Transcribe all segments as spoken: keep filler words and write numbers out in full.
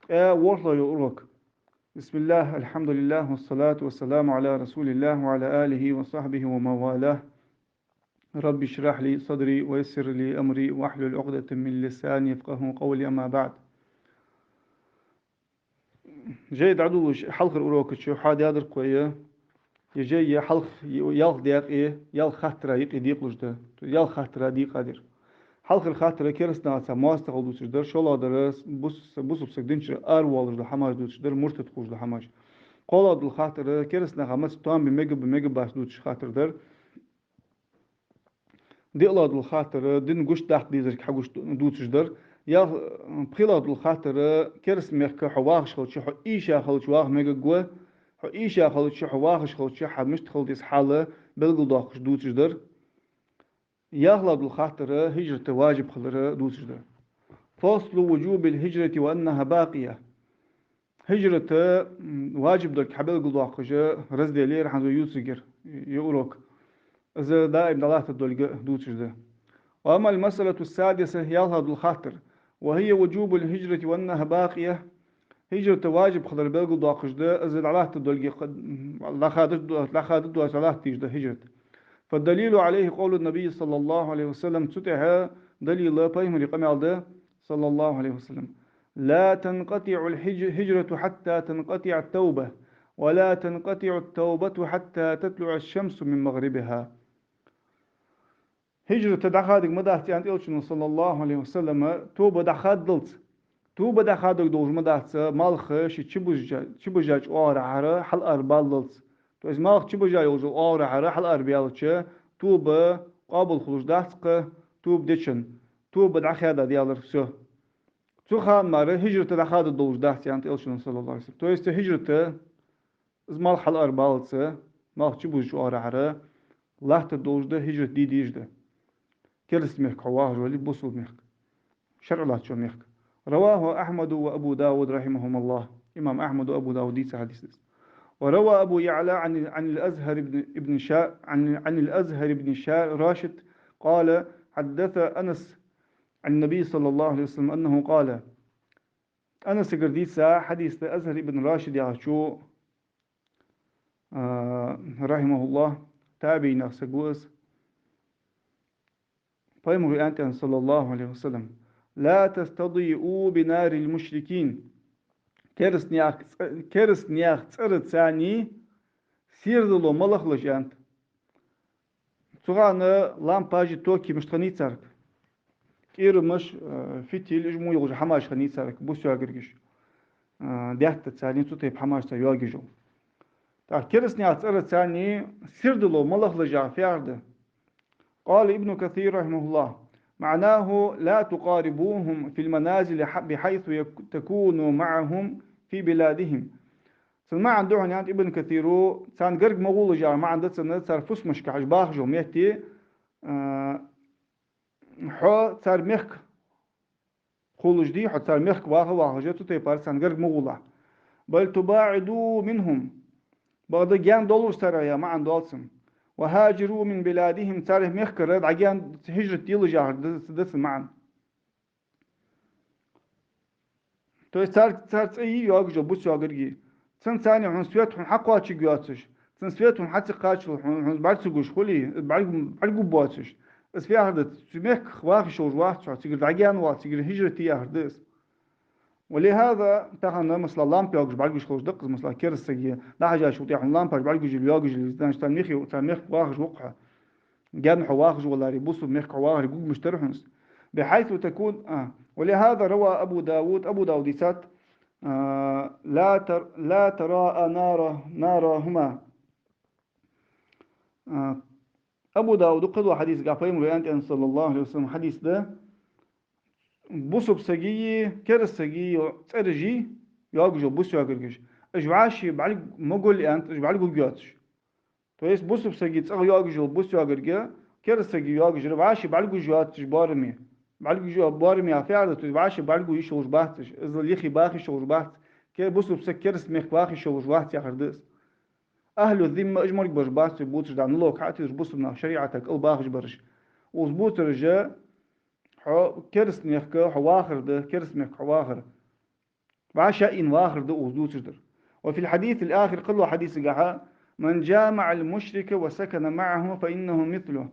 Э, ворхӀлагӀа йола урок. بسم الله، الحمد لله، والصلاة والسلام على رسول الله وعلى آله وصحبه ومن والاه. رب اشرح لي صدري ويسر لي أمري واحلل عقدة من لساني يفقهوا قولي، أما بعد. Жай дӀадолалуш хьалхарча урока чу хьадаьдар-кх вай, е жай е хьалха, ялх декъе, ялх хаттара юкъе декъалуш да. Ялх хаттара декъа дар. Хьалхара хаттар керастанаца моастагӀал дувцаш дар, шоллагӀдар бус-, бусалба саг дин чура аравоалаш дола хӀамаш дувцаш дар, муртад хулаш дола хӀамаш. КхоалагӀа дола хаттар керастанаха маца тоам бе мегаргба, мегаргбац дувцаш хаттар дар. ДиълагӀа дола хаттар дин гучадаккха дезарг хьагуш дувцаш дар. Ялх-, пхелагӀа дола хаттар кераста мехка хьо вахаш хилча, хьо ийша хилча ваха мегаргва, хьо ийша хилча, хьо вахаш хилча, хьа мишта хила деза хьал белгалдоаккхаш дувцаш дар. ЯлхлагӀа дола хаттар хӀижрат важиб хилар дувцаш дар. فصل وجوب الهجرة وأنها باقية. ХӀижрат, м, важиб долга хьабелгалдоаккхаш раздел я ер, хӀанз вай ювцаргьяр, ер урок. Из даим дӀалаттаргдолга дувцаш да. وأما المسألة السادسة, ялхлагӀа дола хаттар, وهي وجوب الهجرة وأنها باقية. ХӀижрат важиб хилар белгалдоаккхаш да, из дӀалаттаргдолга, дӀахадаргдоаца, дӀалатта дезаш да хӀижрат. فالدليل عليه قول النبي صلى الله عليه وسلم, цу тӀа далил пайхамара къамаьл да, صلى الله عليه وسلم: لا تنقطع الهج-، الهجرة حتى تنقطع التوبة، ولا تنقطع التوبة حتى تطلع الشمس من مغربها. ХӀижрат дӀахадарг ма дац, аьннад Элчано, صلى الله عليه وسلم, тоба дӀахаддалца. Тоба дӀахадарг долаш ма дац, малх ше чубузача-, чубузача оагӀорахьара хьаларабаллалца. То есть малх чубуза йолча оагӀорахьара хьаларабаьлча, тоба къоабал хулаш дац-кх, тоба дечоа. Тоба дӀахаьда даьлар, всё. Цу хана мара хӀижрат дӀахадаргдолаш дац, аьннад Элчано, صلى الله عليه وسلم. То есть хӀижрат, из малх хьаларабаллалца, малх чубузача оагӀорахьара латтаргдолаш да, хӀижрат де дезаш да. Кераста мехка хьо вахаш вале, бусалба мехка, шарӀо латтача мехка. رواه أحمد وأبو داود رحمهما الله. Имам Ахьмада, Абу Дауда дийца хьадис да из. وروى أبو يعلى عن، عن الأزهر بن، بن شا-، عن، عن الأزهر بن شا-، راشد قال: حدث أنس عن النبي صلى الله عليه وسلم أنه قال. Анасагара дийца хьадис да Азхар ибн Рашид яхачо, а, رحمه الله, табиӀинех саг ва из. Пайхамара аьннад, صلى الله عليه وسلم: لا تستضيئوا بنار المشركين. Кераста наьха цӀ-, кераста наьха цӀерца сердало ма лахалаш, аьннад. Цу хана лампаш, токи мишта хиннай царга? КӀирамаш, э, фитиль, уж мо йолаш хӀамаш хиннай царга, бус йоагаргаш. Э, даьттаца, цу тайпа хӀамаш цар йоагаргйола. ТӀаккха кераста наьха цӀерца сердало ма лахалаш яхар фу яхар да? قال ابن كثير رحمه الله: معناه لا تقاربوهم في المنازل ح-، بحيث يك-، تكونوا معهم في بلادهم. Цун маӀан да хьона, аьннад Ибн Касира, царна гарга ма гӀолаш яхар маӀан да цун, цар фусамашка хьажа бахаш йола метте, а, хьо цар мехка хулаш дий, хьо цар мехка ваха вахаш, цу тайпара царна гарга ма гӀолахь. بل تباعدوا منهم. Бакъда гаьна довлалаш царех яхар маӀан доал цун. وهاجروا من بلادهم. Цар мехкара дӀагаьна хӀижрат делаш яхар да, да цун маӀан. То есть цар, цар цӀи йоагаш йола, бус йоагаргья. Цун царна хьона свет хьона хьакхоачаргйоацаш, цун свет хьона хьа ца кхаччалца хьона, хьона бӀарга ца гуш хуле, бӀарг-, бӀаргагургбоацаш. Из фу яхар да, цу мехках ваха йиш йолаш вац хьо, цигара дӀагаьна вала, цигара хӀижрат де яхар да из. ولهذا, тахан, масала, лампа йоагаш бӀаргагуш хулаш да-кх из, масала, кераста сага дӀахьежачул тӀехьагӀа лампаш бӀаргагуш йоагаш йолаш, значит, цар мехи-, цар мехка вахаш ва-кх хьо. Гаьна хьо вахаш валаре, бусалба мехка хьо вахаре гугмаш тар хьона из. بحيث تكون، а, ولهذا روى أبو داود, Абу Дауда дийцад, а, لا تر-، لا تراءى نار-، ناراهما. А, Абу Дауда кхыдолча хьадисагахь пайхамара аьннад, صلى الله عليه وسلم, хьадис да: бусалба саги кераста саги цӀераш йоагаш йола, бус йоагаргаш, уж вӀаши бӀарга ма гулла, аьннад, уж бӀаргагургйоацаш. То есть бусалба сага цӀагӀа йоагаш йола бус йоагарг, кераста сага йоагаш яр вӀаши бӀаргагуш йоацаш боараме. БӀаргагуш йоа-, боараме яхар фу яхар да, то есть вӀаши бӀаргагуш йиш йолаш бац уж, из юхе баха йиш йолаш бац. Ке-, бусалба саг кераста мехка ваха йиш йолаш вац яхар да из. أهل الذمة, уж морг бараш бац, уж бувцаш да, налог хьа а тиллаш, бусалба наьха шариӀата кӀал бахаш бараш. Уж бувцараш, хьо кераста мехка хьо вахар да, кераста мехка хьо вахар. ВӀашагӀийна вахар да укхаза дувцаш дар. وفي الحديث الآخر, кхыдолча хьадисагахьа: «من جامع المشرك وسكن معه فإنه مثله».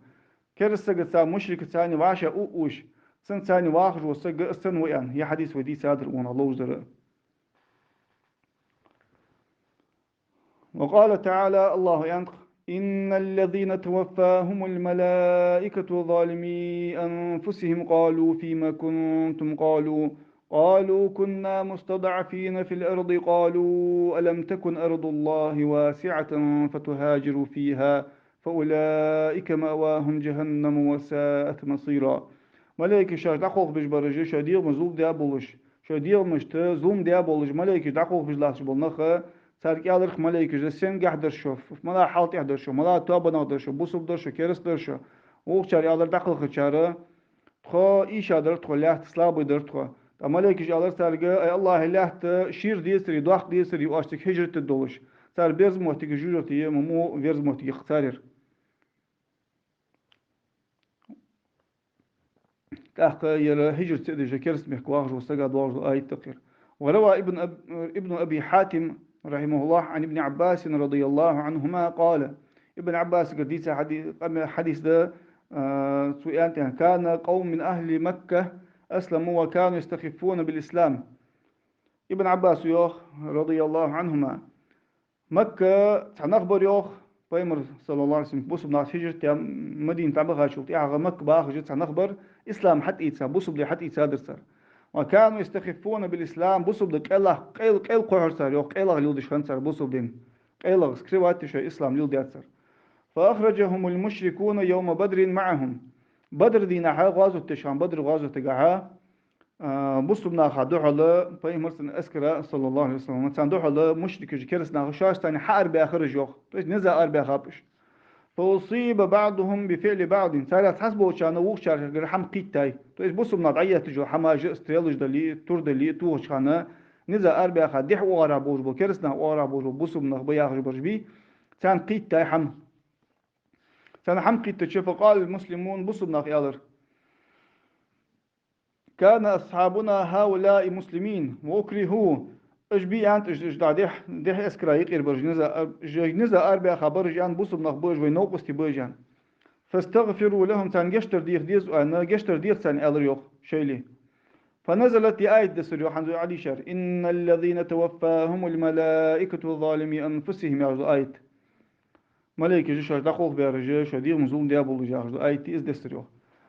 Кераста сагаца, мушрикаца вӀашагӀуш, цунца вахаш вола саг а санна ва аьнна, ер хьадис вай дийцадар, укханах ловзар а. وقال تعالى, АллахӀа аьннад: «إن الذين توفاهم الملائكة ظالمي أنفسهم قالوا فيم كنتم قالوا، قالوا كنا مستضعفين في الأرض قالوا ألم تكن أرض الله واسعة فتهاجروا فيها فأولئك مأواهم جهنم وساءت مصيرا». Малейкаш шоаш дӀакхалхабеш бараш, шоай дегӀамашта зулам даь болаш, шоай дегӀамашта зулам даь болаш, малейкаш дӀакхалхабеш латташ бола нах, царга аьлар-кх малейкаша: «Сенгахьа дар шо, малагӀча хьала тӀа дар шо, малагӀча тоабанах дар шо, бусалба дар шо, кераста дар шо?» Вокхар аьлар дӀакхалхачар: «Тхо ийша дар, тхо лаьтта слабый дар тхо». ТӀаккха малейкаша аьлар царга: «Ай АллахӀа лаьтта шера децаре, доккха децаре оаш цига хӀижрат де долаш». Цар берза моттиг жожагӀате я, ма му верза моттиг я-кх цар ер. ТӀаккха ер хӀижрат ца деш, кераста мехка вахаш вола сага доагӀаш дола аят да-кх ер. وروى ابن أب-، ابن أبي حاتم رحمه الله عن ابن عباس رضي الله عنهما قال. Ибн Ӏаббасагара дийца хьади-, къамаьл, хьадис да, а, цо аьннад: «كان قوم من أهل مكة أسلموا وكانوا يستخفون بالإسلام». Ибн Ӏаббаса йоах, رضي الله عنهما, Макка цхьа нах бар, йоах, Пайхамар, صلى الله عليه وسلم, бусалба нах хӀижрат даь Мадина дӀабахачул тӀехьагӀа Макка бахаш цхьа нах бар, ислам хьатӀаийца, бусалба ди хьатӀаийцадар цар. «وكانوا يستخفون بالإسلام», бусалба ди къайлагӀа, къайл-, къайла кхухьар цар, йоах, къайлагӀа леладеш хиннад цар бусалба ди. КъайлагӀа, скрывать де шоай ислам леладаьд цар. «فأخرجهم المشركون يوم بدر معهم». Бадр дийнахьа гӀазот деш хиннаб, Бадр гӀазотагахьа, а, бусалба наха духьала Пайхамара, цун эскара, صلى الله عليه وسلم, царна духьала мушрикаш, кераста нах, шоаш царна хьаарабаьхар уж, йоах. То есть низа арабаьхаб уж. «فأصيب بعضهم بفعل بعض». Царех цхьаболчарна вокхаргара хӀама кхийттай. То есть бусалба наха дӀаетташ йола хӀамаш а, стрелаш дале а, тур дале а, тохача хана низа арабаьха, дехьа оагӀорахьа болаш бола, кераста наха оагӀорахьа болаш бола бусалба нах ба яхаш бараш бий, царна кхийттай хӀама. Царна хӀама кхийттача, «فقال المسلمون», бусалба наха аьлар: «كان أصحابنا هؤلاء مسلمين وأكرهوا». Уж бий, аьннад, уж, уж дӀа дехьа, дехьа эскара юкъера бараш, низа ар-, уж низа арабаьха бараш, аьннад, бусалба нах ба уж, вай новкъостий ба уж, аьннад. «فاستغفروا لهم», царна гештдар деха деза аьнна, гештдар деха царна, аьлар, йоах, шоайла. «فنزلت», ер аят дессар, йоах, хӀанз вай Ӏодийшар: «إن الذين توفاهم الملائكة ظالمي أنفسهم», яхаш дола аят. Малейкаша шоаш дӀакхалхабаьраш, шоай дегӀамашта зулам даь болаш, яхаш дола аят из дессар, йоах.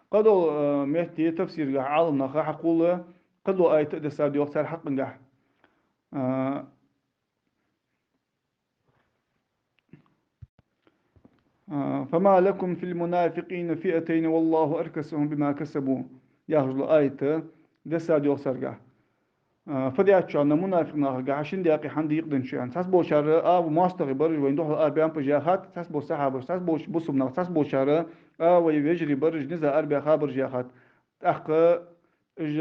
Кхыдола, э, метте тафсирагахьа Ӏаламнаха хьакхувл, кхыдола аят а дессад, йоах, цар хьакъагахьа. Э, э, «فما لكم في المنافقين فئتين والله أركسهم بما كسبوا», яхаш дола аят дессад, йоах, царгахьа. А, фу даьд шоана мунафикъ нахагахьа, шин даькъе хӀама дийкъаденнача шоана? Цхьаболчар а ва моастагӀий бараш, вайна духьала арабаьннаб уж, яхад цхьаболча сахьабаша, цхьаболча бусалба наха, цхьаболчар а вай вежарий бараш, низа арабаьха бараш, яхад. ТӀаккха уж,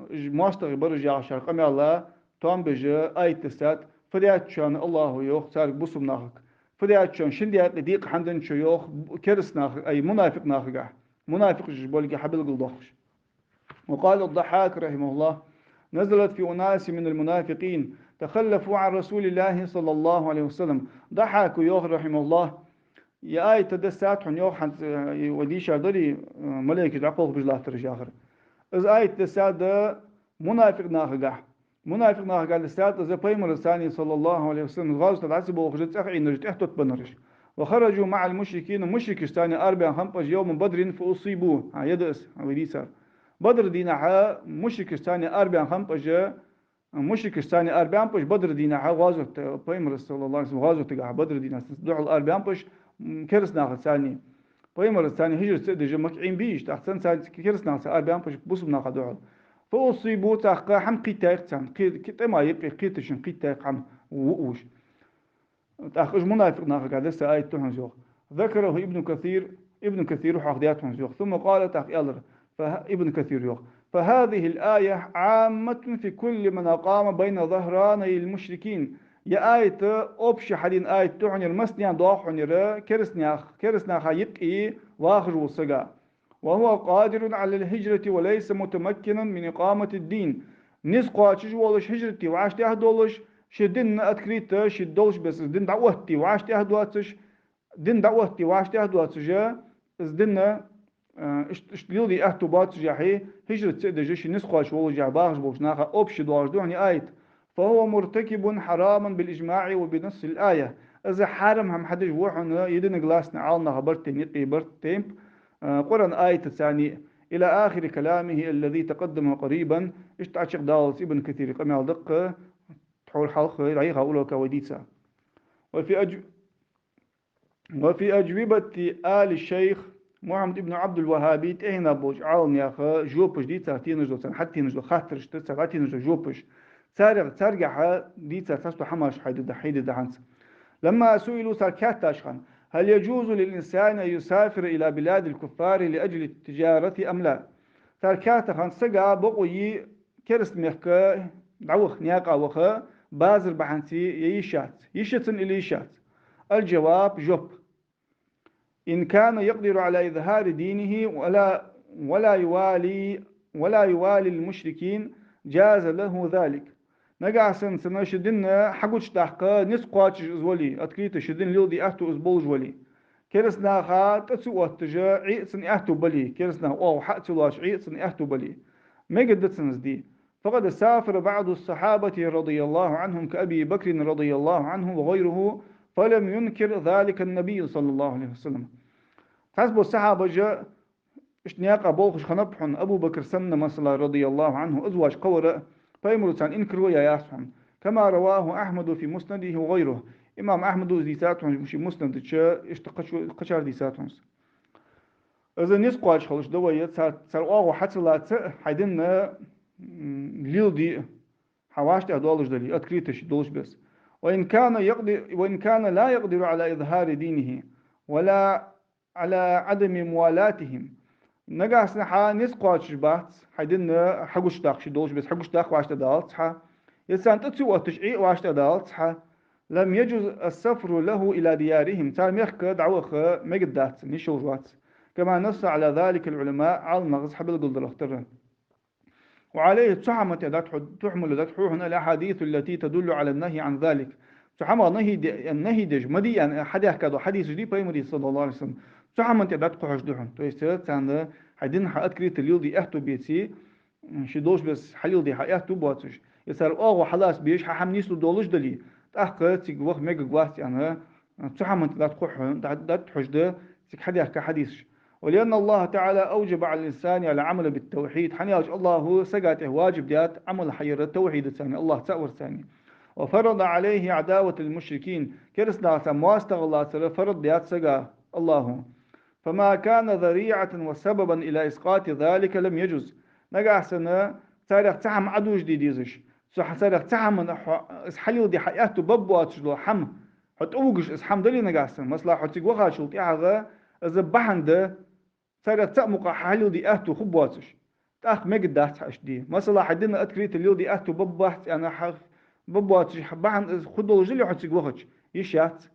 уж моастагӀий бараш яхачар къамаьла тоам беш аят дессад: «Фу даьд шоана, АллахӀа йоах царга, бусалба нахага, фу даьд шоана шин даькъе дийкъа хӀама деннача, йоах, кераста нахага, ай, мунафикъ нахагахьа». Мунафикъаш уж болга хьабелгалдоаккхаш. وقال الضحاك رحمه الله: «نزلت في أناس من المنافقين تخلفوا عن رسول الله صلى الله عليه وسلم». Дахьака йоах, رحمه الله, ер аят дессад хьона, йоах, хӀанз, э, вай дийшар дале, э, малейкаш дӀакхалхабеш латтараш яхар. Из аят дессад мунафикъ нахагахьа. Мунафикъ нахагахьа дессад из Пайхамарца, صلى الله عليه وسلم, гӀазота дӀа ца бохаш, цӀагӀа Ӏийнараш, тӀехтотбаннараш. «وخرجوا مع المشركين», мушрикашца арабаьнна хиннаб уж, «يوم بدر فأصيبوا». ХӀа, ер да из, хӀа, вай дийцар. Бадр дийнахьа мушрикашца арабаьнна хиннаб уж, мушрикашца арабаьннаб уж Бадр дийнахьа гӀазот, Пайхамарца, صلى الله عليه وسلم, гӀазотагахьа, Бадр дийнахьа цунца духьала арабаьннаб уж, м, кераста нахаца. Пайхамарца хӀижрат ца деш Макка Ӏийна бий уж, тӀаккха цунца, кераста нахаца арабаьннаб уж бусалба наха духьала. «فأصيبوا», тӀаккха хӀама кхийттайх царна, кхи-, кхи-, тӀема юкъе кхеташин кхийттайх хӀама, ву уж. ТӀаккха уж мунафикъ нахагахьа десса аят да хьона из, йоах. «ذكره ابن كثير», Ибн Касира хьоахадаьд хьона из, йоах. «ثم قال», тӀаккха аьлар, фа-, Ибн Касира, йоах: «فهذه الآية عامة في كل من أقام بين ظهراني المشركين». Ер аят общий хьадена аят да хьона ер, массанена доагӀа хьона ер, кераста нах-, кераста наха юкъе вахаш вола саг, «وهو قادر على الهجرة وليس متمكنا من إقامة الدين». низ кхоачаш волаш, хӀижрат де вӀаштӀехьа долаш, ший дин открыто, ший долаш беса дин дӀаоттаде вӀаштӀехьа доацаш, дин дӀаоттаде вӀаштӀехьа доацаш, из дин, э, ишт-, ишта леладе аьттув боацашехь, хӀижрат ца деш, ший низ кхоачаш волашехь бахаш болча наха общий доагӀаш да хьона аят. فهو مرتكب حراما بالإجماع وبنص الآية. Из хьарам хӀама хьадеш ва хьона единогласно Ӏаламнаха барт тайна, юкъе барт тайнаб, э, Къуръан аятаца цхьана, إلى آخر كلامه الذي تقدم قريبا, ишта чакхдаллалца Ибн Касира къамаьл да-кх, тхьовра хьалха дӀаяхача урока вай дийца. وفي أج-، وفي أجوبة آل الشيخ محمد بن عبد الوهاب, тӀехьенна болча Ӏаламнаьха жопаш дийцар, тенаш дола, царна хьатенаш дола хаттарашта, цар хьатенаш дола жопаш. Царех, царгахьа дийцар цхьацца хӀамаш хьайда да, хьайда да хӀанз. لما سئلوا, цар хаьттача хана: هل يجوز للإنسان أن يسافر إلى بلاد الكفار لأجل التجارة أم لا؟ Цар хаьтта хана, сага бокъо йий кераста мехка дӀаваха, наькъа ваха, базар бахьанца, е йиш яц? Йиш я цунна или йиш яц? الجواب, жоп: إن كان يقدر على إظهار دينه ولا، ولا يوالي، ولا يوالي المشركين جاز له ذلك. Нагахьа санна цунна ший дин хьагучадаккха низ кхоачаш из вале, открыто ший дин леладе аьттув из болаш вале, кераста наха тӀа ца отташ Ӏе а цунна аьттув бале, кераста наха оагӀув хьа а ца лоацаш Ӏе а цунна аьттув бале, мегаргда цунна из де. فقد سافر بعض الصحابة رضي الله عنهم كأبي بكر رضي الله عنه وغيره، فلم ينكر ذلك النبي صلى الله عليه وسلم. Цхьаболча сахьабаша ишта наькъа болхаш хиннаб хьона, Абу Бакр санна, масала, رضي الله عنه, из воацаш кхывар а, пайхамара царна инкар ва яь яц хьона. كما رواه أحمد في مسنده وغيره. Имам Ахьмада из дийцад хьона ший Муснада чу, ишта кхач-, кхачар дийцад хьона из. Из низ кхоачаш хилча да вай, цар, цар оагӀув хьа ца лаца, хьай дин, м, леладе, хьа вӀаштӀехьа долаш дале, открыто ший долаш беса. وإن كان يقدر، وإن كان لا يقدر على إظهار دينه ولا على عدم موالاتهم. Нагахьа санна хьа низ кхоачаш бац, хьай дин хьагучадаккха ший долаш беса, хьагучадаккха вӀаштӀехьа далац хьа, е царна тӀа ца отташ Ӏе а вӀаштӀехьа далац хьа, لم يجز السفر له إلى ديارهم. Цар мехка дӀаваха мегаргдац цунна, йиш йолаш вац. كما نص على ذلك العلماء, Ӏаламнаха из хьабелгалдаьлар. وعليه, цу хӀаман тӀа дӀатӀахьу-, тӀахьмула дӀатӀахьу хьона الأحاديث التي تدل على النهي عن ذلك. Цу хӀамах нахьи де-, нахьи деш, ма де аьнна хьадаьхка дола хьадисаш дий пайхамара, صلى الله عليه وسلم, цу хӀаман тӀа дӀатӀакхухьаш да хьона. То есть, царна хьай дин хьа открыто леладе аьттув беце, м, ший долаш беса хьалеладе хьа аьттув боацаш, е цар оагӀув хьалаца безаш хьа хӀама нийслургдолаш дале, тӀаккха цига ваха мегаргвац аьнна, цу хӀаман тӀа дӀатӀакхухь-, дӀа-, дӀатӀахьош да цига хьадаьхка хьадисаш. ولأن الله تعالى أوجب على الإنسان العمل بالتوحيد. ХӀана аьлча АллахӀа сага тӀа ваджиб даьд Ӏамал хьаяр тавхьидаца, АллахӀ цаӀ варца. وفرض عليه عداوة المشركين. Кераста нахаца моастагӀал лацар фарз даьд сага АллахӀа. فما كان ذريعة وسببا إلى إسقاط ذلك لم يجز. Нагахьа санна царех цхьа хӀама Ӏодожаде дезаш, цу хьа-, царех цхьа хӀаман хьо-, из хьалеладе хьа аьттув бергбоацаш дола хӀама хьо тӀавугаш из хӀама дале нагахьа санна, масала, хьо цига вахачул тӀехьагӀа из бахьан да, царех цаӀ мукъагӀа хьалеладе аьттув хургбоацаш, тӀаккха мегаргдац хьа иштта де. Масала, хьай дин открыто леладе аьттув бергбац аьнна хьа-, бергбоацаш хьа бахьан из хургдолаш дале хьо цига вахача, йиш яц.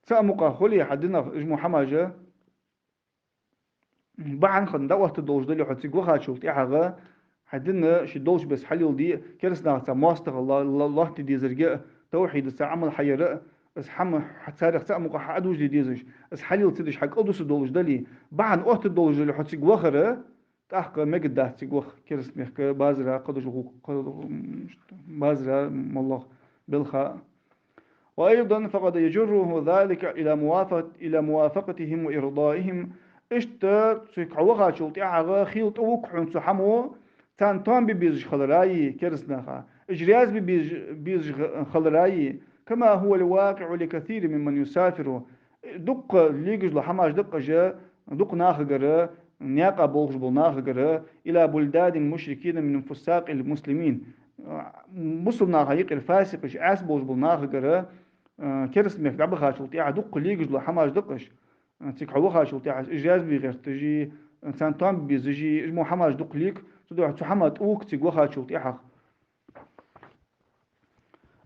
ЦаӀ мукъагӀа хуле хьа динах уж мо хӀамаш, бахьан хинна дӀаоттаргдолаш дале хьо цига вахачул тӀехьагӀа, хьай дин ший долаш беса хьалеладе, кераста нахаца моастагӀал ла-, ла-, лоаттаде дезарг а, тавхьидаца Ӏамал хьаяр а, из хӀама хьа-, царех цаӀ мукъагӀа хьа Ӏодожаде дезаш, из хьалела ца деш хьа кӀалдусаргдолаш дале, бахьан оттаргдолаш дале хьо цига вахар, тӀаккха мегаргдац цига ваха кераста мехка базара, кхыдола гӀу-, кхы-, базара, моллагӀа балха. وأيضا فقد يجره ذلك إلى موافقة، إلى موافقتهم وإرضائهم. Иштта цига хьо вахачул тӀехьагӀа хила тӀавуг хьона цу хӀамо, царна тоам бе безаш хилараи, кераста наха, уж раьза бе безаш, безаш хилараи, كما هو الواقع لكثير ممن يسافر. Дукха легаш дола хӀамаш да-кх уж, дукха нахагара, наькъа болхаш бола нахагара, إلى بلدان المشركين من فساق المسلمين. Бусалба наха юкъера фасикъаш, Ӏаьса болаш бола нахагара, а, кераста мехка дӀабахачул тӀехьагӀа дукха легаш дола хӀамаш да-кх уж. А, цига хьо вахачул тӀехьагӀа уж раьза бе гӀерташ, а, царна тоам бе безаш, уж мо хӀамаш дукха лег, цудухьа цу хӀаман тӀавуг цига вахачул тӀехьагӀа.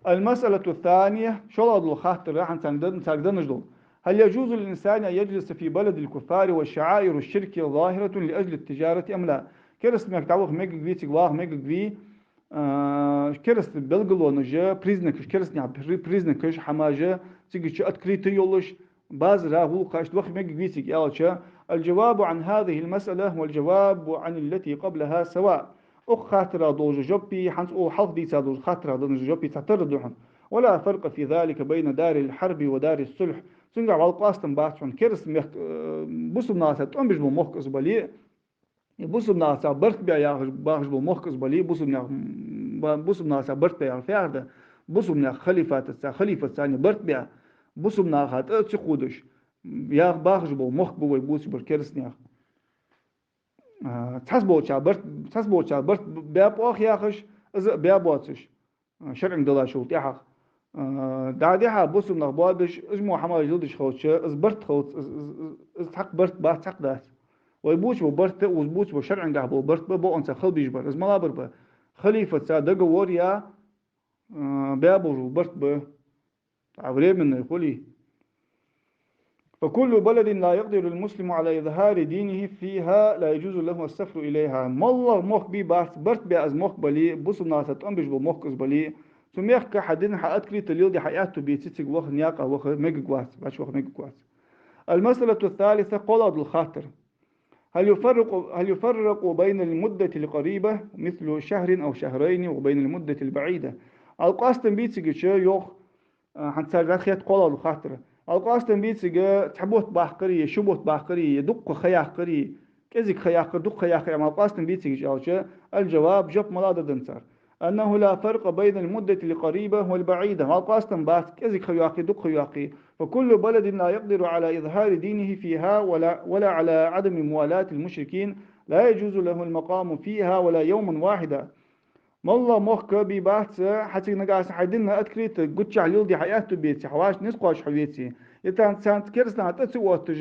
المسألة الثانية, шоллагӀа дола хаттар, хӀанз царга дан-, царга даннаш дола. هل يجوز للإنسان أن يجلس في بلد الكفار وشعائر الشرك ظاهرة لأجل التجارة أم لا؟ Кераста мехка дӀаваха мегаргвий, цига ваха мегаргвий, а, кераста белгалонаш, признакаш, кераста наьха при-, признакаш, хӀамаш, цига чу открыто йолаш, базара гӀулакхаш ваха мегаргвий цига аьлча, الجواب عن هذه المسألة والجواب عن التي قبلها سواء. Укх хаттарах дола жоп, хӀанз укх хьалха дийца дола хаттарах дола жоп цхьатарра да хьона. ولا فرق في ذلك بين دار الحرب ودار الصلح. Цунгахь вӀалла къоастам бац хьона, кераста мехка, э, бусалба нахаца тӀом беш бола мохк из бале, бусалба нахаца барт бе яхаш, бахаш бола мохк из бале, бусалба нах, м, ба-, бусалба нахаца барт бе яхар фу яхар да, бусалба наьха халифатаца, халифатаца барт бе, бусалба наха тӀа ца кхувдаш, ях бахаш бола мохк ба вай бувцаш бар кераста нах. А, цхьаболчар барт, цхьаболчар барт баьб оаха яхаш, из а баь боацаш, а, шарӀанга далаш йолчул тӀехьагӀа. А, дӀа-хьа бусалба нах боабеш, из мо хӀамаш леладеш хилча, из барт хилац, из, из, из, из цхьаккха барт бац, цхьаккха дац. Вай бувцаш бола барт, укхаза бувцаш бола шарӀангахь бола барт ба, бокъонца хила безаш бар. Из малабар ба? Халифатаца договор яь, а, баь бола барт ба. ТӀаккха временный хуле. فكل بلد لا يقدر المسلم على إظهار دينه فيها لا يجوز له السفر إليها. МоллагӀа мохк бий бац, барт баь из мохк бале, бусалба нахаца тӀом беш бола мохк из бале, цу мехка хьа дин хьа открыто леладе хьа аьттув беце, цига ваха, наькъа ваха мегаргвац, вӀаши ваха мегаргвац. المسألة الثالثة, кхоалагӀа дола хаттар. هل يفرق، هل يفرق بين المدة القريبة مثل شهر أو شهرين وبين المدة البعيدة؟ ВӀалла къоастам бий цига чу, йоах, а, хӀанз цар вӀаьхетта кхоалагӀа дола хаттар. ВӀалла къоастам бий цига цхьа бутт баккхари, ши бутт баккхари, дукха ха яккхари, кӀезига ха яккхар, дукха ха яккхар, амма къоастам бий цига чу аьлча, الجواب, жоп малагӀа да хьона цар. أنه لا فرق بين المدة القريبة والبعيدة. ВӀалла къоастам бац, кӀезига ха йоаккхе, дукха ха йоаккхе. فكل بلد لا يقدر على إظهار دينه فيها ولا، ولا على عدم موالاة المشركين لا يجوز له المقام فيها ولا يوما واحدا. МоллагӀа мохк бий бац, хьа цига нагахьа санна хьа дин открыто гуччахь леладе хьа аьттув беце, хьа вӀаши низ кхоачаш хьо веце, е царна, царна кераста наха тӀа ца отташ,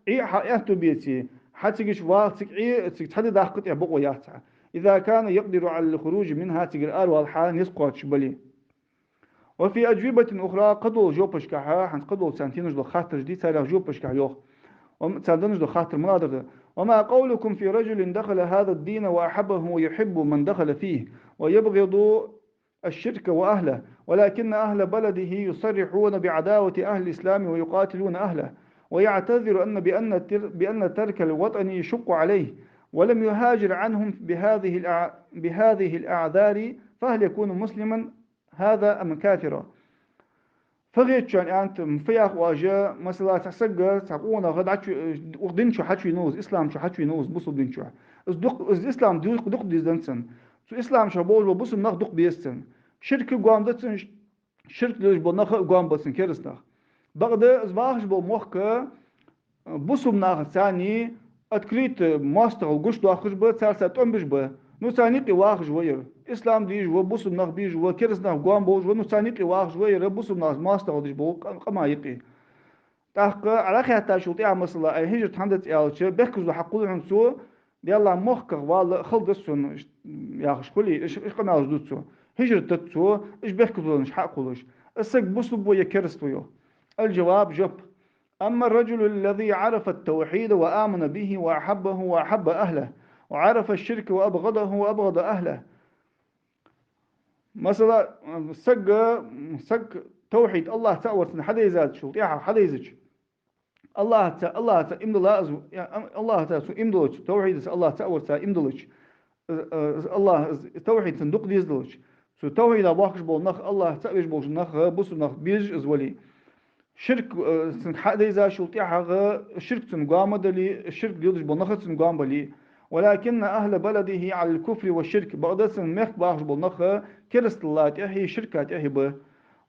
Ӏе хьа аьттув беце, хьа цига чу вала, цига Ӏе, цига цхьа ди даккха тӀехьа бокъо яц хьа. إذا كان يقدر على الخروج منها, цигара аравала хьа низ кхоачаш бале. وفي أجوبة أخرى, кхыдолча жопашкахьа, хӀанз кхыдолча царна тенаш дола хаттараш да, царех жопашкахьа йоах. Ам-, царна денна дола хаттар малагӀа да: وما قولكم في رجل دخل هذا الدين وأحبه ويحب من دخل فيه ويبغض الشرك وأهله، ولكن أهل بلده يصرحون بعداوة أهل الإسلام ويقاتلون أهله، ويعتذر أن بأن تر-، بأن ترك الوطن يشق عليه، ولم يهاجر عنهم بهذه الأع-، بهذه الأعذار، فهل يكون مسلما هذا أم كافرا؟ Фу хет шоана, аьннад, фу йоах оаш, масала, цхьа саг, цхьа къонах дӀачу-, укх дин чу хьачувена ва из, ислам чу хьачувена ва из, бусалба дин чу. Из дукх-, из ислам дукх-, дукха деза цунна. Цу ислама чу болаш бола бусалба нах дукха беза цунна. Ширк гоама да цунна, ш-, ширк лелаш бола нах а гоама ба цунна, кераста нах. Бакъда из вахаш бола мохк бусалба нахаца цхьана открыто моастагӀал гучадоаккхаш ба, царца тӀом беш ба. Ну, царна юкъе вахаш ва ер. Ислам дезаш ва, бусалба нах безаш ва, кераста нах гоама болаш ва, ну, царна юкъе вахаш ва ер, бусалба нахаца моастагӀал деш бола къа-, къаман юкъе. ТӀаккха Ӏа хаьттачул тӀехьа, масала, ай хӀижрат хӀана дац аьлча, бехказло хьакхувл хьона цо, Даьла мохках вала хала да сона, яхаш хуле, иш, иш къамаьлаш ду цо. ХӀижрат дац цо, иш бехказлонаш хьакхувлаш. Из саг бусалба ва е кераста ва, йоах. الجواب, жоп. أما الرجل الذي عرف التوحيد وآمن به وأحبه وأحب أهله، وعرف الشرك وأبغضه وأبغض أهله. Масала, саг, саг тавхьид, АллахӀ цаӀ вар цунна хьадайзачул тӀехьагӀа, хьадайзача, АллахӀаца, АллахӀаца иман дилла из, я, ам-, АллахӀаца цо иман диллача, тавхьидаца АллахӀ цаӀ варца иман диллача, из, из АллахӀ, из тавхьид цунна дукха деза диллача, цу тавхьидах бохкаш бола нах, АллахӀ цаӀ веш болча нах, бусалба нах безаш из вале, ширк, э, цунга хьадайзачул тӀехьагӀа ширк цунна гоама дале, ширк лелаш бола нах цунна гоама бале. ولكن أهل بلده على الكفر والشرك. Бакъда цун мехка бахаш бола нах керастала тӀехьеи ширка тӀехьеи ба.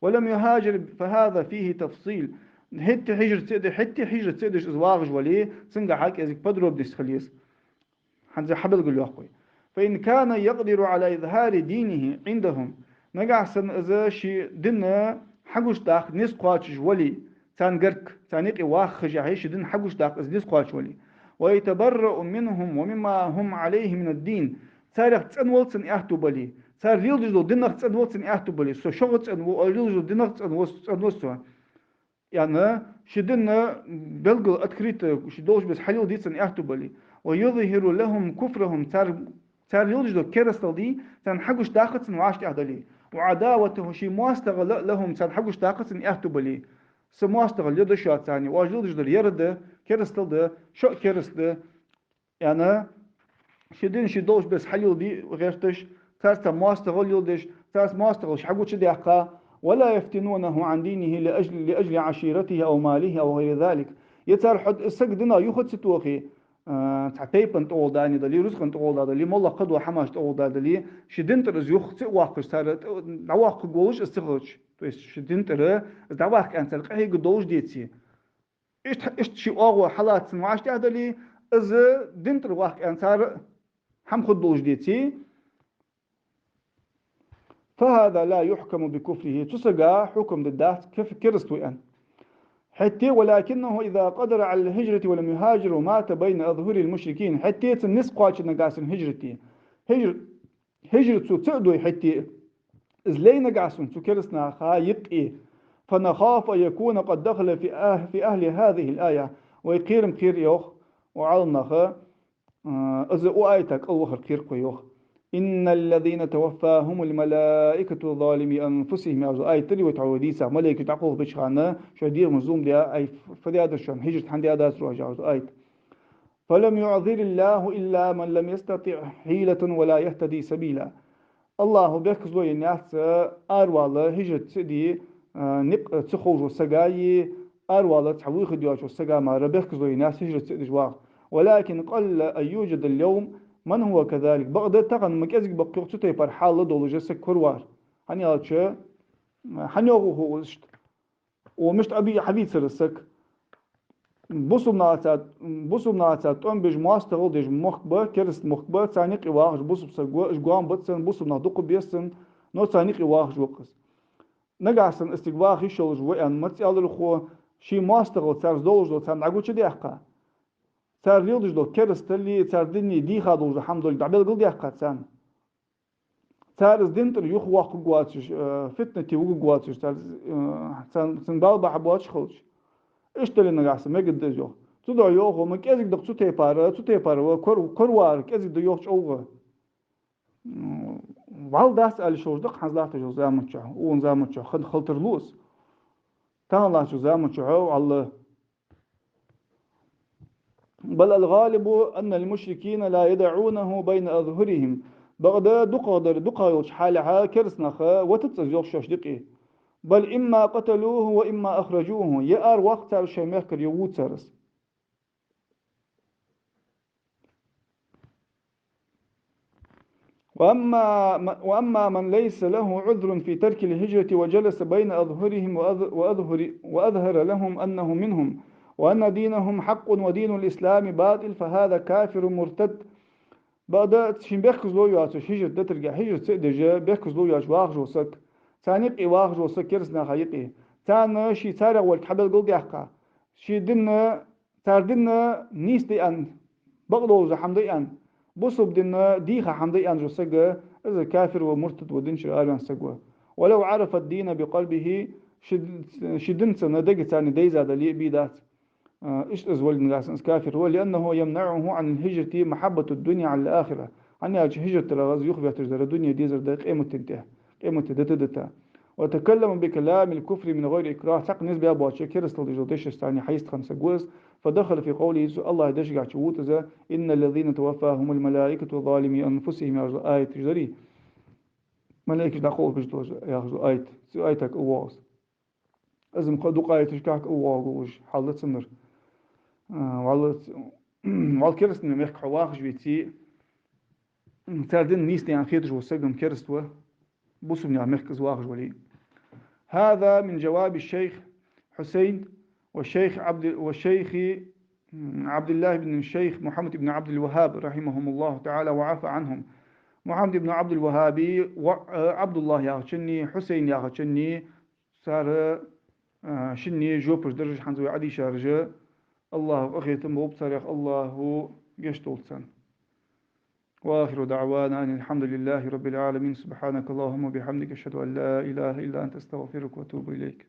ولم يهاجر فهذا فيه تفصيل. ХӀаьта хӀижрат ца де-, хӀаьта хӀижрат ца деш из вагӀаш вале, цунгахьа кӀезига подробность хила еза. ХӀанз хьабелгалйоаккх вай. فإن كان يقدر على إظهار دينه عندهم. Нагахьа санна из ший дин хьагучадаккха низ кхоачаш вале, царна гарга, царна юкъе ваха хьежжа, ший дин хьагучадаккха из низ кхоачаш вале. ويتبرأ منهم ومما هم عليه من الدين. Царех цӀенвала цун аьттув бале, цар леладеш дола динах цӀенвала цун аьттув бале, со шуга цӀенву, оаш леладеш дола динах цӀенву, цӀенву со. Яъни, ший дин белгала, открыто, ший долча беса хьалеладе цун аьттув бале. ويظهر لهم كفرهم, цар, цар леладеш дола керастал дий, царна хьагучадаккха цунна вӀаштӀехьадале. وعداوته, ший моастагӀал а, لهم, царна хьагучадаккха цунна аьттув бале. Са моастагӀал я да шоацани, оаш леладеш дар ер да, керастал да, шо а кераста да, аьнна, ший дин ше долча беса хьалеладе гӀерташ, царца моастагӀал леладеш, царца моастагӀал ше хьагучадаьккха, ولا يفتنونه عن دينه لأجل, لأجل عشيرته أو ماله أو غير ذلك. Е цар хьо саг динах юха ца тохе, а, цхьа тайпан тӀагӀолла дале, рузкъан тӀагӀолла дале, моллагӀа кхыдола хӀамаш тӀагӀолла дале, ший дин тӀара из юха ца воаккхаш, цар дӀавоаккхаргволаш из ца хилча, то есть ший дин тӀара из дӀаваккха аьнна цар къахьега долаш деце. Иштта, иштта ший оагӀув хьалаца цунна вӀаштӀехьадале, из дин тӀара ваккха аьнна цар хӀама хургдолаш деце, فهذا لا يحكم بكفره, цу сага хьукам дергдац каф-, кераста ва аьнна. ХӀаьта, ولكنه إذا قدر على الهجرة ولم يهاجر ومات بين أظهر المشركين, хӀаьта цунна низ кхоаче нагахьа санна хӀижрате. ХӀижр-, хӀижрат цо ца а дой хӀаьта, из лей нагахьа санна цу кераста наха юкъе, فنخاف أن يكون قد دخل في أه-، في أهل هذه الآية. Вай кхерам кхер йоах, ва Ӏаламнаха, а, из укх аята кӀал вахар кхер-кх вай йоах. إن الذين توفاهم الملائكة ظالمي أنفسهم яхаш дола аят дале вай тхьовра дийцар, малейкаш дӀакхалхабеча хана, шоай дегӀамаш зулам даь, ай, ф-, фу даьдар шоана, хӀижрат хӀана даьдац оаш яхаш дола аят. فلم يعذر الله إلا من لم يستطع حيلة ولا يهتدي سبيلا. АллахӀа бехказло еннаяц аравала, хӀижрат ца а де, а, никъ ца ховш вола сага а, аравала цхьа выход йоацаш вола сага мара бехказло еннаяц хӀижрат ца а деш вагӀаш. ولكن قل أن يوجد اليوم من هو كذلك. Бакъда тахан ма кӀезига ба-кх йоах цу тайпара хьал долаш саг коравар. ХӀана аьлча, хьанна йоагӀа хов из иштта? Укх мишта Ӏаби хьавийцар саг. Бусалба нахаца, бусалба нахаца тӀом беш, моастагӀал деш мохк ба, кераста мохк ба, царна юкъе вахаш бусалба саг ва, уж гоама бац цунна, бусалба нах дукха беза цунна, но царна юкъе вахаш ва-кх из. Нагахьа санна из цига ваха йиш йолаш ва аьнна маца аьлар хьо, ший моастагӀал царца долаш дола царна дӀагучадаьккха, цар леладеш дола керастал а, цар дин а дийха долаш дола хӀама долга дӀабелгалдаьккха царна. Цар из дин тӀара юхавоаккхаргвоацаш, э, фитнате вугаргвоацаш, цар, э, цар, цун бала бахьа боацаш хилча. Иштта дале нагахьа санна мегаргда из йоах. Цудухьа йоах хьона, ма кӀезига да-кх цу тайпара, цу тайпара ва кор-, коравар кӀезига да йоах чӀоагӀа. М, вӀалла дац аьлча шовзткъа хӀанз латтача заман чухь, укхун заман чухь хан халтар лу из. Тахан латтача заман чухь вӀалла بل الغالب أن المشركين لا يدعونه بين أظهرهم. Бакъда дукхагӀдар, дукхагӀа йолча хьалехьа кераста нах ватац из йоах шоашта юкъе. بل إما قتلوه وإما أخرجوه. Е аравоаккх цар шоай мехкара, е ву цар из. وأما م-، وأما من ليس له عذر في ترك الهجرة وجلس بين أظهرهم وأظ-، وأظهر-، وأظهر لهم أنه منهم، وأن دينهم حق ودين الإسلام باطل، فهذا كافر مرتد. Бакъда шийна бехказло йоацаш, хӀижрат дитарга, хӀижрат ца а деш, бехказло йоацаш вахаш вола саг, царна юкъе вахаш вола саг, кераста наха юкъе, царна ше царех волга хьабелгалдаьккха, ший дин Цар дин нийса да аьнна, бакъдолаш хӀама да аьнна, бусалба дин дийха хӀама да аьнна вола саг, из кафир ва, муртад ва, дин чура араваьнна саг ва. ولو عرف الدين بقلبه, ший, ший дин цун дегаца дайза дале а, бе дац. А, иштта из вале нагахьа санна из кафир ва, لأنه يمنعه عن الهجرة محبة الدنيا على الآخرة. ХӀана аьлча хӀижрат дарах из юхаветташ дар дуне дезар да къематдийнахьа, къематди дита-дита. وتكلم بكلام الكفر من غير إكراه, цхьаккха низ баь боацача керастал деш дола дешашца хьайистхинна саг ва из, فدخل في قوله, цу АллахӀа дешагахьа чувода из, إن الذين توفاهم الملائكة ظالمي أنفسهم яхаш дола аят, уж дарий, малейкаш дӀакхалхабеш дола яхаш дола аят, цу аятага воагӀа из. Из ма кхы дукха аяташкахь воагӀа уж, хьал да цуннара. А, валлахӀи, валлахӀи, кераста мехка хьо вахаш веце, цар дин нийса да аьнна хеташ вола саг-м кераста ва, бусалба мехка из вахаш вале. هذا من جواب الشيخ حسين والشيخ عبد، والشيخ عبد الله بن الشيخ محمد بن عبد الوهاب رحمهم الله تعالى وعفا عنهم. Мухьаммад ибн Ӏабдул-ВахӀаба воӀ, э, ӀабдуллахӀ яхачунна, Хьусайн яхачунна, цар, э, шинне жопаш дар уж хӀанз вай Ӏодийшараш. АллахӀа къахетам болба царех, АллахӀа гешт долда царна. وآخر دعوانا أن الحمد لله رب العالمين. سبحانك اللهم وبحمدك، أشهد أن لا إله إلا أنت، أستغفرك وأتوب إليك.